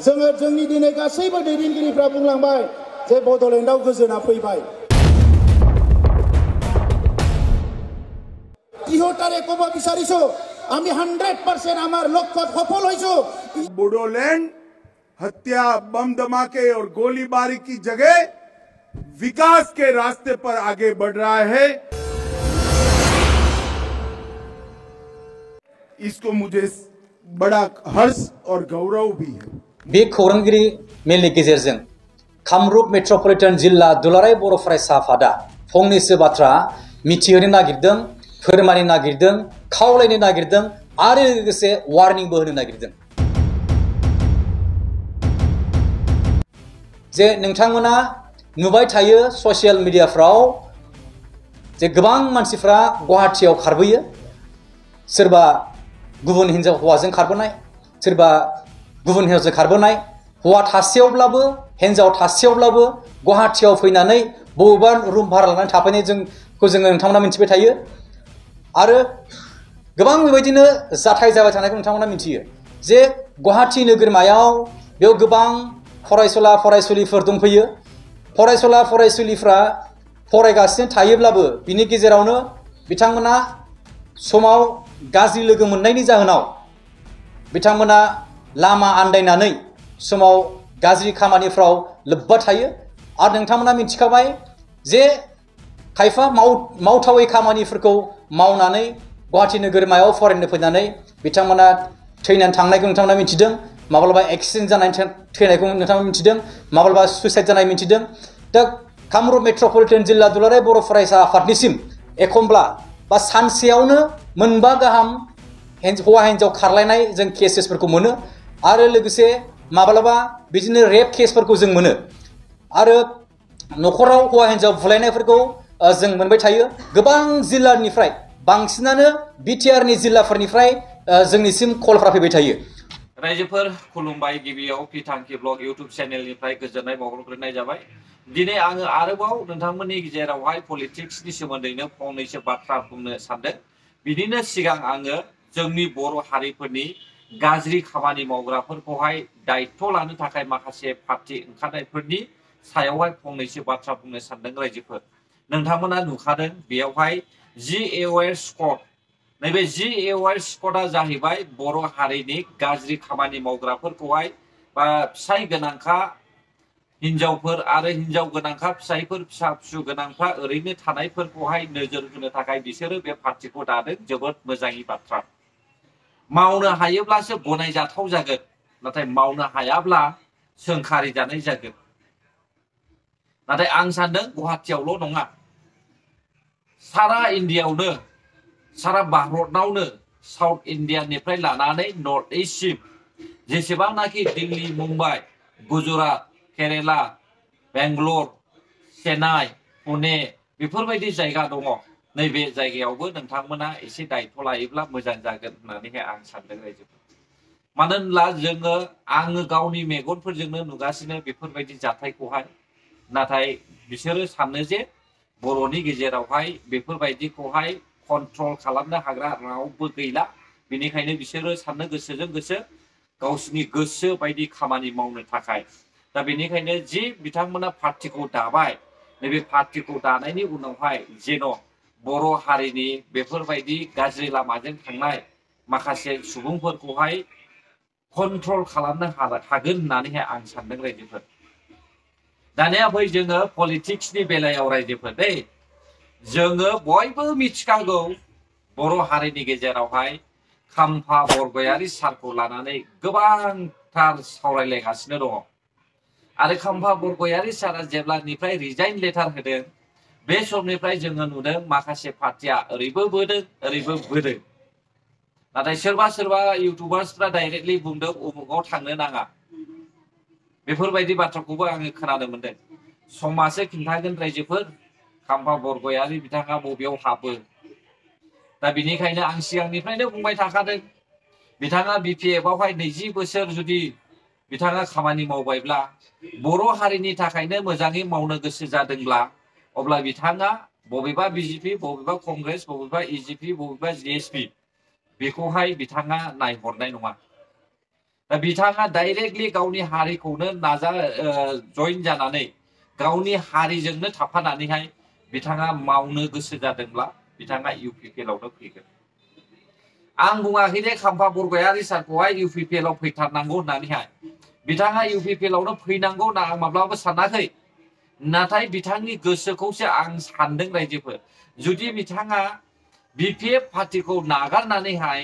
जोङो जोंनि दिनै गासैबो दैदेनगिरिफ्रा बुंलांबाय जे बड'लेण्डआव गोजोना फैबाय। 30 তারিখ কব বিচাৰিছো আমি 100% আমার লক্ষ্য সফল হইছো। बोडोलैंड हत्या, बम धमाके और गोलीबारी की जगह विकास के रास्ते पर आगे बढ़ रहा है। इसको मुझे बड़ा हर्ष और गौरव भी है। बे खौरांगिरि मेलनि गेजेरजों कामरूप मेट्रपलिटन जिल्ला दुलाराय बर' फरायसा आफादा फंनैसो बाथ्रा मिथिहोनो नागिरदों, फोरमायनो नागिरदों, खावलायनो नागिरदों आरो लोगोसे वार्निंबो होनो नागिरदों। जे नोंथांमोना नुबाय थायो ससियेल मिडियाफ्राव जे गोबां मानसिफ्रा गुवाहाटीयाव खारबोयो, सोरबा गुबुन हिन्जाव हौवाजों खारबोनाय, सोरबा गुबुन हिन्जावजों खारबोनाय, हौवा थासेयावब्लाबो हिन्जाव थासेयावब्लाबो गुवाहाटीयाव फैनानै बबेबा रुम भारा लानानै थाफैनाय जोङो नोंथांमोना मिथिबाय थायो आरो गोबां बेबायदिनो जाथाय जाबाय थानायखौ नोंथांमोना मिथियो जे गुवाहाटी नोगोरमायाव बेयाव गोबां फरायसुला फरायसुलिफोर दंफैयो। फरायसुला फरायसुलिफ्रा फरायगासिनो थायोब्लाबो बिनि गेजेरावनो बिथांमोना समाव गाज्रि लोगो मोननायनि जाहोनाव बिथांमोना लामा आन्दायनानै समाव गाज्रि खामानिफ्राव लोब्बा थायो आरो नोंथांमोना मिथिखाबाय जे खायफा मावथावै खामानिफोरखौ मावनानै गुवाहाटी नोगोरमायाव फरायनो फैनानै बिथांमोना थैनानै थांनायखौ नोंथांमोना मिथिदों, माब्लाबा एक्सिडेन्ट जानानै थैनायखौ नोंथांमोना मिथिदों, माब्लाबा सुइसाइड जानाय मिथिदों। दा कामरूप मेट्रपलिटन जिल्ला दुलाराय बर' फरायसा आफादनिसिम एखमब्ला बा सानसेयावनो मोनबा गाहाम हौवा हिन्जाव खारलायनाय जों केसेसफोरखौ मोनो आरो लोगोसे माब्लाबा बिदिनो रेप केसफोरखौ जों मोनो आरो न'खराव हौवा हिन्जाव बुलायनायफोरखौ जों मोनबाय थायो। गोबां जिल्लानिफ्राय बांसिनानो बिटिआरनि जिल्लाफोरनिफ्राय जोंनिसिम कलफ्रा फैबाय थायो। रायजोफोर खुलुमबाय, गिबियाव पिथांखि ब्लग इउट्यूब चेनेलनिफ्राय गोजोननाय बावहरग्रोनाय जाबाय। दिनै आङो आरोबाव नोंथांमोननि गेजेरावहाय पलिटिक्सनि सोमोन्दैनो फंनैसो बाथ्रा बुंनो सानदों। बिदिनो सिगां आङो जोंनि बर' हारिफोरनि गाज्रि खामानि मावग्राफोरखौहाय दायित्व लानो थाखाय माखासे पार्टी ओंखारनायफोरनि सायावहाय फंनैसो बाथ्रा बुंनो सानदों। रायजोफोर नोंथांमोना नुखादों बेयावहाय GAOR स्क्वाड, नैबे GAOR स्क्वाडआ जाहैबाय बर' हारिनि गाज्रि खामानि मावग्राफोरखौहाय बा फिसाय गोनांखा हिन्जावफोर आरो हिन्जाव गोनांखा फिसायफोर फिसा फिसौ गोनांफ्रा ओरैनो थानायफोरखौहाय नोजोर होनो थाखाय बिसोरो बे पार्टीखौ दादों। जोबोद मोजांनि बाथ्रा। मावनो हायोब्लासो गनायजाथाव जागोन, नाथाय मावनो हायाब्ला सोंखारि जानाय जागोन। नाथाय आं सानदों गुवाहाटीयावल' नङा, सारा इण्डियायावनो, सारा भारतनावनो साउथ इण्डियानिफ्राय लानानै नर्थ इस्टसिम जेसेबांनाखि दिल्ली, मुम्बाइ, गुजरात, केरेला, बेंगलर, चेन्नाइ, पुने बेफोरबायदि जायगा दङ। नैबे जायगायावबो नोंथांमोना एसे दायित्व लायोब्ला मोजां जागोन होननानैहाय आं सानदों। रायजोफोर मानो होनब्ला आङो गावनि मेगनफोरजोंनो नुगासिनो बेफोरबायदि जाथायखौहाय। नाथाय बिसोरो सानो जे बर'नि गेजेरावहाय बेफोरबायदिखौहाय कन्ट्रल खालामनो हाग्रा रावबो गैला, बेनिखायनो बिसोरो साननो गोसोजों गोसो गावसिनि गोसो बायदि खामानि मावनो थाखाय। दा बेनिखायनो जि बिथांमोना पार्टीखौ दाबाय, नैबे पार्टीखौ दानायनि उनावहाय जेन' बर' हारिनि बेफोरबायदि गाज्रि लामाजों थांनाय माखासे सुबुंफोरखौहाय कन्ट्रल खालामनो हागोन होननानैहाय आं सानदों। रायजोफोर दानिया फै जोङो पलिटिक्सनि बेलायाव। रायजोफोर दै जोङो बयबो मिथिखागौ बर' हारिनि गेजेरावहाय खाम्फा बरगयारी सारखौ लानानै गोबांथार सावरायलायगासिनो दङ आरो खाम्फा बरगयारी सारा जेब्लानिफ्राय रिजाइन लेटार होदों बे समनिफ्राय जोङो नुदों माखासे पार्टिया ओरैबो बोदों ओरैबो बोदों। नाथाय सोरबा सोरबा इउटुबार्सफ्रा डाइरेक्टलि बुंदों उमुकाव थांनो नाङा, बेफोरबायदि बाथ्राखौबो आङो खोनानो मोनदों। समासो खिन्थागोन रायजोफोर खाम्फा बरगयारी बिथाङा बबेयाव हाबो। दा बिनिखायनो आं सिगांनिफ्रायनो बुंबाय थाखादों बिथाङा BPFआवहाय 20 बोसोर जुदि बिथाङा खामानि मावबायब्ला, बर' हारिनि थाखायनो मोजाङै मावनो गोसो जादोंब्ला, अब्ला बिथाङा बबेबा BJP, बबेबा कंग्रेस, बबेबा EJP, बबेबा GSP बेखौहाय बिथाङा नायहरनाय नङा। दा बिथाङा डाइरेक्टलि गावनि हारिखौनो जइन जानानै गावनि हारिजोंनो थाफानानैहाय बिथाङा मावनो गोसो जादोंब्ला बिथाङा UPPL आवनो फैगोन। आं बुङाखै दे खाम्फा बरगयारि सारखौहाय UPPL आव फैथारनांगौ होननानैहाय। बिथाङा UPPL आवनो फैनांगौ होनना आं माब्लाबाबो सानाखै। नाथाय बिथांनि गोसोखौसो आं सानदों रायजोफोर। जुदि बिथाङा BPF पार्टीखौ नागारनानैहाय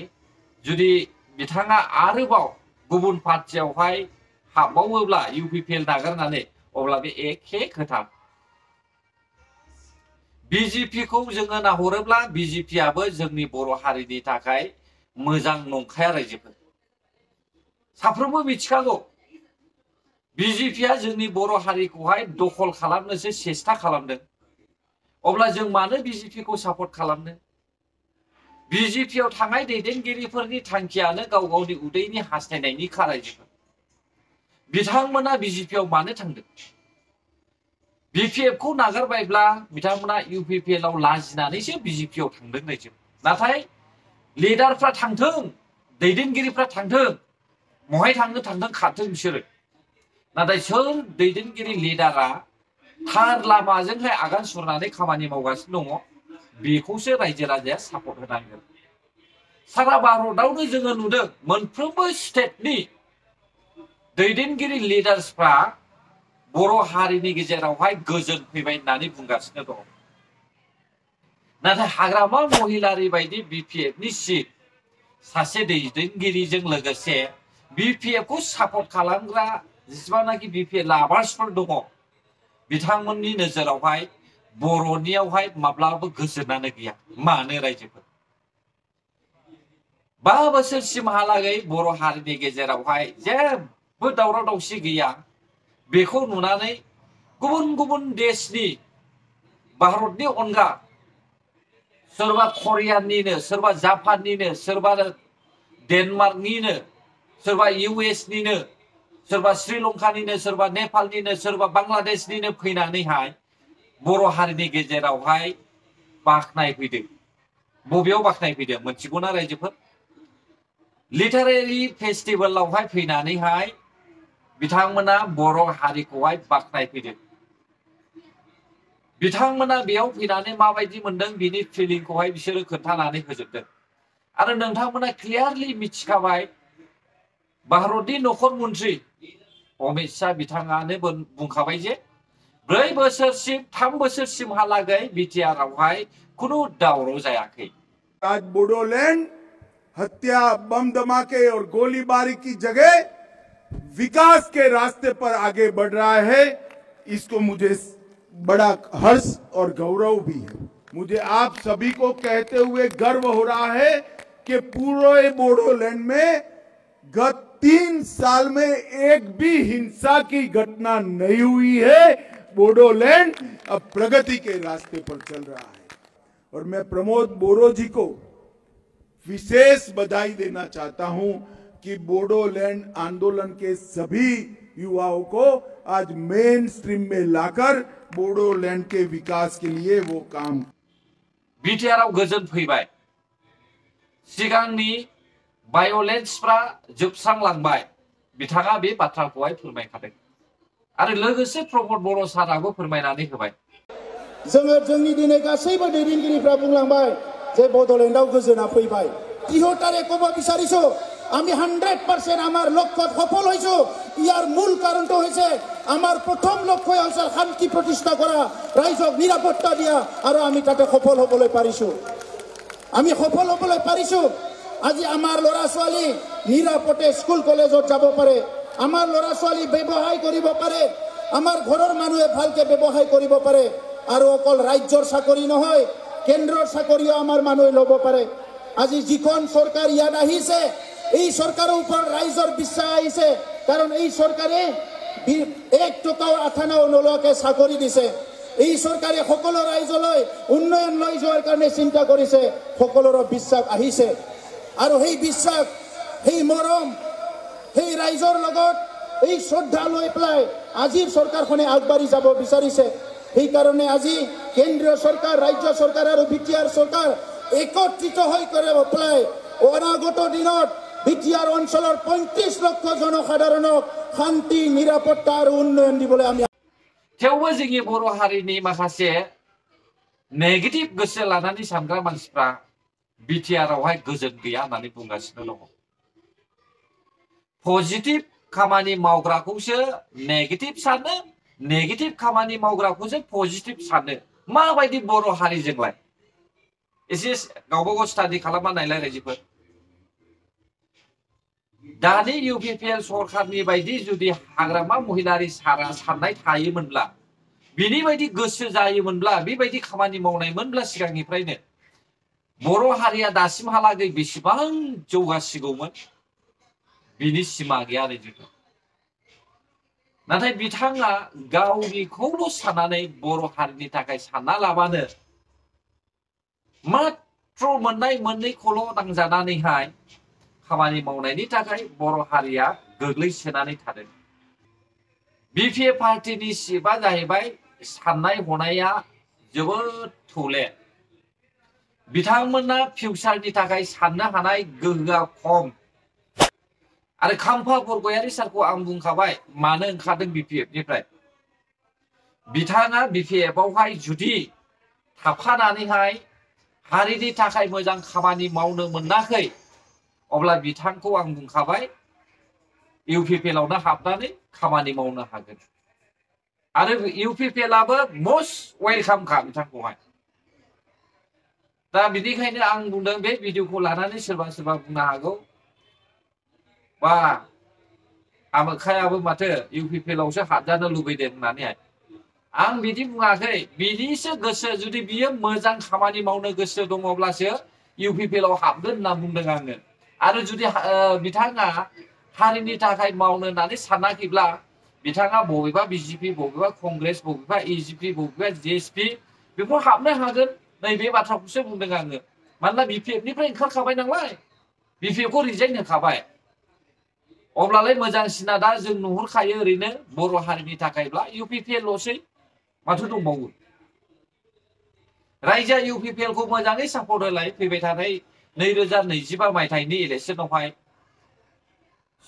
जुदि बिथाङा आरोबाव गुबुन पार्टीयावहाय हाबबावोब्ला UPPL नागारनानै, अब्ला बे एखे खोथा। BJP खौ जोङो नाहरोब्ला BJP आबो जोंनि बर' हारिनि थाखाय मोजां नंखाया रायजोफोर। साफ्रोमबो मिथिखागौ BJP आ जोंनि बर' हारिखौहाय दखल खालामनोसो सेस्था खालामदों। अब्ला जों मानो BJP खौ सापर्ट खालामनो? BJP आव थांनाय दैदेनगिरिफोरनि थांखियानो गाव गावनि उदैनि हास्थायनायनि रायजोफोर। बिथांमोना BJP आव मानो थांदों? BPF खौ नागारबायब्ला बिथांमोना UPPL आव लाजिनानैसो BJP आव थांदों रायजो। नाथाय लिडारफ्रा थांथों, दैदेनगिरिफ्रा थांथों, महाय थांनो थांथों खारथों बिसोरो। नाथाय सोर दैदेनगिरि लिडारा थार लामाजोंहाय आगान सुरनानै खामानि मावगासिनो दङ, बेखौसो रायजो राजाया सापर्ट होनांगोन। सारा भारतआवनो जोङो नुदों मोनफ्रोमबो स्टेटनि दैदेनगिरि लिडार्सफ्रा बर' हारिनि गेजेरावहाय गोजोन फैबाय होननानै बुंगासिनो दङ। नाथाय हाग्रामा महिलारि बायदि BPF नि सिट सासे दैदेनगिरिजों लोगोसे BPF खौ सापर्ट खालामग्रा जेसेबांनाखि BPF लाभार्सफोर दङ, बिथांमोननि नोजोरावहाय बर'नियावहाय माब्लाबाबो गोजोनानो गैया। मानो रायजोफोर? 5 बोसोरसिमहालागै बर' हारिनि गेजेरावहाय जेबो दावराव दावसि गैया। बेखौ नुनानै गुबुन गुबुन देशनि, भारतनि अनगा सोरबा करियानिनो, सोरबा जापाननिनो, सोरबा डेनमार्कनिनो, सोरबा US निनो, सोरबा श्रीलंकानिनो, सोरबा नेपालनिनो, सोरबा बांलादेशनिनो फैनानैहाय बर' हारिनि गेजेरावहाय बाख्नायफैदों। बबेयाव बाख्नायफैदों मोनथिगौना रायजोफोर? लिटारेरि फेस्टिभेलावहाय फैनानैहाय बिथांमोना बर' हारिखौहाय बाख्नायफैदों। बिथांमोना बेयाव फैनानै माबायदि मोनदों बिनि फिलिंखौहाय बिसोरो खोन्थानानै होजोबदों। आरो नोंथांमोना क्लियारलि मिथिखाबाय, भारतनि नखर मन्त्रि अमित शाह बिथाङानो बुंखाबाय जे 3 बोसोरसिमहालागै BTR आवहाय खुनु दावराव जायाखै। आज बोडोलैंड हत्या, बम धमाके और गोलीबारी की जगह विकास के रास्ते पर आगे बढ़ रहा है। इसको मुझे बड़ा हर्ष और गौरव भी है। मुझे आप सभी को कहते हुए गर्व हो रहा है कि पूरे बोडोलैंड में गत 3 साल में एक भी हिंसा की घटना नहीं हुई है। बोडोलैंड अब प्रगति के रास्ते पर चल रहा है। और मैं प्रमोद बोरो जी को विशेष बधाई देना चाहता हूं कि बोडोलैंड आंदोलन के सभी युवाओं को आज मेन स्ट्रीम में लाकर बोडोलैंड के विकास के लिए वो काम। BTR आव गोजोन फैबाय। सिगांनि भायलेन्सफ्रा जोबस्रांलांबाय। बिथाङा बे बाथ्राखौहाय फोरमायखादों। आरो लोगोसे प्रमोद बर' साराबो फोरमायनानै होबाय। जोङो जोंनि दिनै गासैबो दैदेनगिरिफ्रा बुंलांबाय যে বড়োলেণ্ডাও গোজনা ফেবাই। 30 তাৰে ক'ব বিচাৰিছো আমি 100% আমাৰ লক্ষ্যত সফল হৈছো। ইয়াৰ মূল কাৰণটো হৈছে আমাৰ প্ৰথম লক্ষ্য হৈছে শান্তি প্ৰতিষ্ঠা কৰা, ৰাইজক নিৰাপত্তা দিয়া, আৰু আমি তাতে সফল হ'বলৈ পাৰিছো। আমি সফল হ'বলৈ পাৰিছো। আজি আমাৰ ল'ৰা ছোৱালী নিৰাপদে স্কুল কলেজত যাব পাৰে, আমাৰ ল'ৰা ছোৱালী ব্যৱসায় কৰিব পাৰে, আমাৰ ঘৰৰ মানুহে ভালকে ব্যৱসায় কৰিব পাৰে, আৰু অকল ৰাজ্যৰ চাকৰি নহয়, কেন্দ্ৰৰ চাকৰিও আমাৰ মানুহে ল'ব পাৰে। আজি যিখন চৰকাৰ ইয়াত আহিছে, এই চৰকাৰৰ ওপৰত ৰাইজৰ বিশ্বাস আহিছে, কাৰণ এই চৰকাৰে 1 টকাও আঠানাও নলোৱাকে চাকৰি দিছে। এই চৰকাৰে সকলো ৰাইজলৈ উন্নয়ন লৈ যোৱাৰ কাৰণে চিন্তা কৰিছে, সকলোৰে বিশ্বাস আহিছে। আৰু সেই বিশ্বাস, সেই মৰম, সেই ৰাইজৰ লগত এই শ্ৰদ্ধা লৈ পেলাই আজিৰ চৰকাৰখনে আগবাঢ়ি যাব বিচাৰিছে। সেইকাৰণে আজি কেন্দ্ৰীয় চৰকাৰ, ৰাজ্য চৰকাৰ আৰু BTR চৰকাৰ একত্ৰিত হৈ পেলাই অনাগত দিনত বিটিআর অঞ্চলের 35 লক্ষ জনসাধারণক শান্তি নিরাপত্তা আর উন্নয়ন দিবলৈ আমি थेवबो जोंनि बर' हारिनि माखासे नेगेटिभ गोसो लानानै सानग्रा मानसिफ्रा बिटिआरआवहाय गोजोन गैया होननानै बुंगासिनो दङ पजिटिभ खामानि मावग्राखौसो नेगेटिभ सानो नेगेटिभ खामानि मावग्राखौसो पजिटिभ सानो माबायदि बर' हारिजोंलाय एसे गावबा गाव स्टाडि खालामना नायलाय रायजोफोर दानि इउपिपिएल सरकारनि बायदि जुदि हाग्रामा महिलारि सारा साननाय थायोमोनब्ला बिनि बायदि गोसो जायोमोनब्ला बेबायदि खामानि मावनायमोनब्ला सिगांनिफ्रायनो बर' हारिया दासिमहालागै बेसेबां जौगासिगौमोन बिनि सिमा गैया रायजोफोर नाथाय बिथाङा गावनिखौल' साननानै बर' हारिनि थाखाय सानना लाबानो मात्र मोननाय मोननैखौल' नांजानानैहाय खामानि मावनायनि थाखाय बर' हारिया गोग्लैसोनानै थादों बिपिएफ पार्टीनि सिबा जाहैबाय साननाय हनाया जोबोद थौले बिथांमोना फिउचारनि थाखाय साननो हानाय गोहोआ खम आरो खाम्फा बरगयारि सारखौ आं बुंखाबाय मानो ओंखारदों बिपिएफनिफ्राय बिथाङा बिपिएफआवहाय जुदि थाफानानैहाय हारिनि थाखाय मोजां खामानि मावनो मोनाखै अब्ला बिथांखौ आं बुंखाबाय इउपिपिएलआवनो हाबनानै खामानि मावनो हागोन आरो इउपिपिएलआबो मोस्ट वेलकाम खा बिथांखौहाय दा बिनिखायनो आं बुंदों बे भिडिअखौ लानानै सोरबा सोरबा बुंनो हागौ बा आमोखायाबो माथो इउपिपिएलआवसो हाबजानो लुबैदों होननानैहाय आं बिदि बुङाखै बिनिसो गोसो जुदि बियो मोजां खामानि मावनो गोसो दङब्लासो इउपिपिएलआव हाबगोन होनना बुंदों आङो आरो जुदि बिथाङा हारिनि थाखाय मावनो होननानै सानाखैब्ला बिथाङा बबेबा बिजेपि बबेबा कंग्रेस बबेबा एजिपि बबेबा जेएसपि बेफोराव हाबनो हागोन नैबे बाथ्राखौसो बुंदों आङो मानोना बिपिएफनिफ्राय ओंखारखाबाय नालाय बिपिएफखौ रिजाइन होखाबाय अब्लालाय मोजांसिना दा जों नुहुरखायो ओरैनो बर' हारिनि थाखायब्ला इउपिपिएलल'सै माथो दंबावो रायजोआ इउपिपिएलखौ मोजाङै सापर्ट होलाय फैबाय थानाय 2025 मायथाइनि इलेक्सनावहाय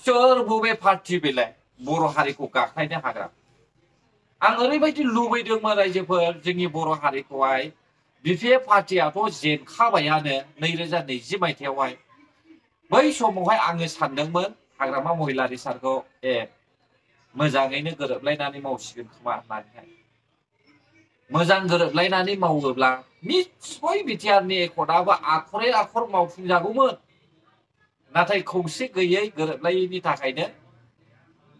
सोर बबे पार्टी बेलाय बर' हारिखौ गाख्लायनो हाग्रा आं ओरैबायदि लुबैदोंमोन रायजोफोर जोंनि बर' हारिखौहाय बिपिएफ पार्टीयाथ' जेनखाबायानो 2020 मायथाइयावहाय बै समावहाय आङो सानदोंमोन हाग्रामा महिलारि सारखौ मोजाङैनो गोरोबलायनानै मावसिगोन खोमा होननानैहाय मोजां गोरोबलायनानै मावोब्ला निस्सय बिटिआरनि एकर्डआबो आखरे आखर मावफुंजागौमोन नाथाय खौसे गैयै गोरोबलायैनि थाखायनो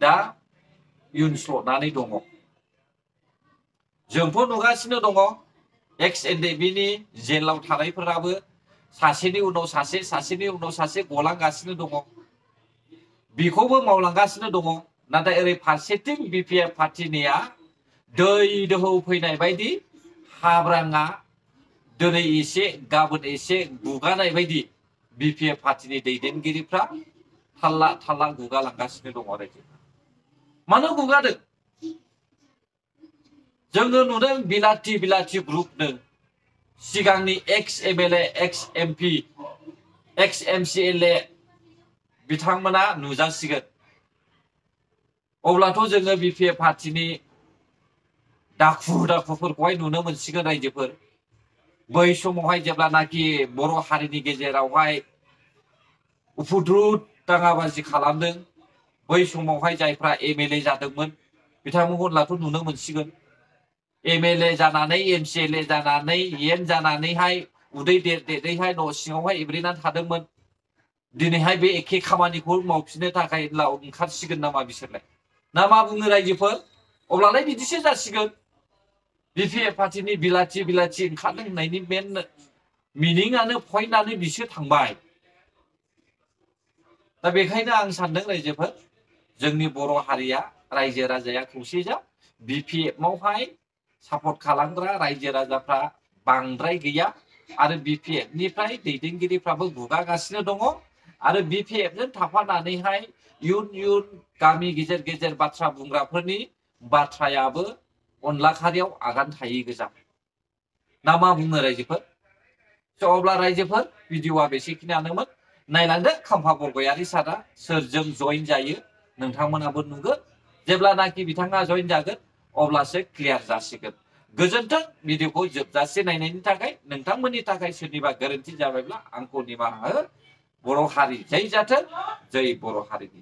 दा इयुनस्ल'नानै दङ जोंथ' नुगासिनो दङ एक्स एनडिएफबिनि जेलाव थानायफोराबो सासेनि उनाव सासे सासेनि उनाव सासे गलांगासिनो दङ बेखौबो मावलांगासिनो दङ नाथाय ओरै फारसेथिं बिपिएफ पार्टीनिया दै दोहौ फैनाय बायदि हाब्राङा दिनै एसे गाबोन एसे गुगानाय बायदि बिपिएफ पार्टीनि दैदेनगिरिफ्रा थाल्ला थाल्ला गुगालांगासिनो दङ आरोखि मानो गुगादों जोङो नुदों बिलाथि बिलाथि ग्रुपनो सिगांनि एक्स एमएलए एक्स एमपि एक्स एमसिएलए बिथांमोना नुजासिगोन अब्लाथ' जोङो बिपिएफ पार्टीनि दाखु दाखुफोरखौहाय नुनो मोनसिगोन रायजोफोर बै समावहाय जेब्लानाखि बर' हारिनि गेजेरावहाय उफुद्रुद दाङाबाजि खालामदों बै समावहाय जायफ्रा एमएलए जादोंमोन बिथांमोनखौथ' नुनो मोनसिगोन एमएलए जानानै एमसिएलए जानानै एम जानानैहाय उदै देरदेरैहाय न' सिङावहाय एब्रेनानै थादोंमोन दिनैहाय बे एखे खामानिखौ मावफिननो थाखाय ओंखारसिगोन नामा बिसोरलाय ना मा बुङो रायजोफोर अब्लालाय बिदिसो जासिगोन बिपिएफ पार्टीनि बिलाथि बिलाथि ओंखारदों होननायनि मेन मिनिंआनो पइन्टआनो बिसो थांबाय दा बेखायनो आं सानदों रायजोफोर जोंनि बर' हारिया रायजो राजाया खौसे जा बिपिएफआवहाय सापर्ट खालामग्रा रायजो राजाफ्रा बांद्राय गैया आरो बिपिएफनिफ्राय दैदेनगिरिफ्राबो गुगागासिनो दङ आरो बिपिएफजों थाफानानैहाय इयुन गामि गेजेर गेजेर बाथ्रा बुंग्राफोरनि बाथ्रायाबो अनला खारियाव आगान थायै गोजा ना मा बुङो रायजोफोर अब्ला रायजोफोर भिडिअआ बेसेखिनियानोमोन नायलांदो खाम्फा बरगयारि सारा सोरजों जइन जायो नोंथांमोनाबो नुगोन जेब्लानाखि बिथाङा जइन जागोन अब्लासो क्लियार जासिगोन गोजोन्थों भिडिअखौ जोबजासे नायनायनि थाखाय नोंथांमोननि थाखाय सोरनिबा गोरोन्थि जाबायब्ला आंखौ निमाहा हो बर' हारि जै जाथों जै बर' हारिनि